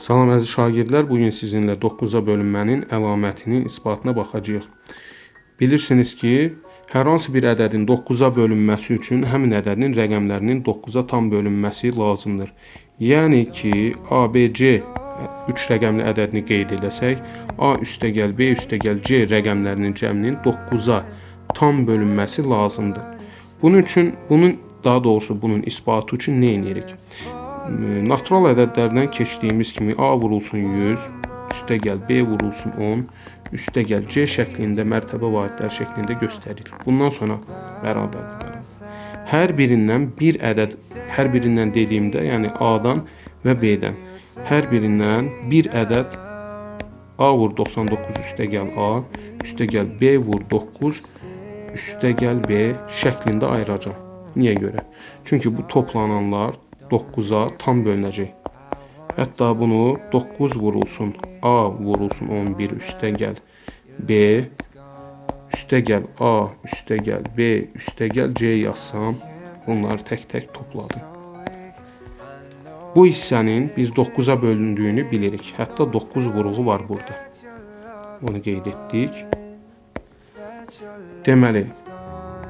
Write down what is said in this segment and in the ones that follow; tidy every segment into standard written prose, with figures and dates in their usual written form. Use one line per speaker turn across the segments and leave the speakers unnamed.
Salam əziz şagirdlər, bugün sizinlə 9-a bölünmənin əlamətinin isbatına baxacağıq. Bilirsiniz ki, hər hansı bir ədədin 9-a bölünməsi üçün həmin ədədin rəqəmlərinin 9-a tam bölünməsi lazımdır. Yəni ki, ABC 3 rəqəmli ədədini qeyd eləsək, A üstəgəl B üstəgəl C rəqəmlərinin cəminin 9-a tam bölünməsi lazımdır. Bunun üçün, bunun isbatı üçün nə edirik? Natural ədədlərdən keçdiyimiz kimi A vurulsun 100, üstəgəl B vurulsun 10, üstəgəl C şəklində mərtəbə vahidləri şəklində göstərilir. Bundan sonra bərabərdir. Hər birindən bir ədəd, hər birindən dediyimdə, yəni A-dan və B-dən, hər birindən bir ədəd A vur 99 üstəgəl A, üstəgəl B vur 9, üstəgəl B şəklində ayıracağam. Niyə görə? Çünki bu toplananlar 9-a tam bölünəcək. Hətta bunu 9 vurulsun A vurulsun 11 üstəgəl B üstəgəl A üstəgəl B üstəgəl C yazsam, bunları tək-tək topladım. Bu hissənin biz 9-a bölündüyünü bilirik. Hətta 9 vurğu var burada. Onu qeyd etdik. Deməli,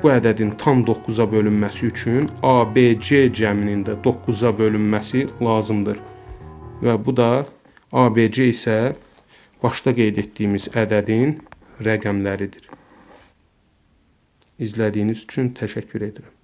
bu ədədin tam 9-a bölünməsi üçün A, B, C cəminin də 9-a bölünməsi lazımdır. Və bu da A, B, C isə başda qeyd etdiyimiz ədədin rəqəmləridir. İzlədiyiniz üçün təşəkkür edirəm.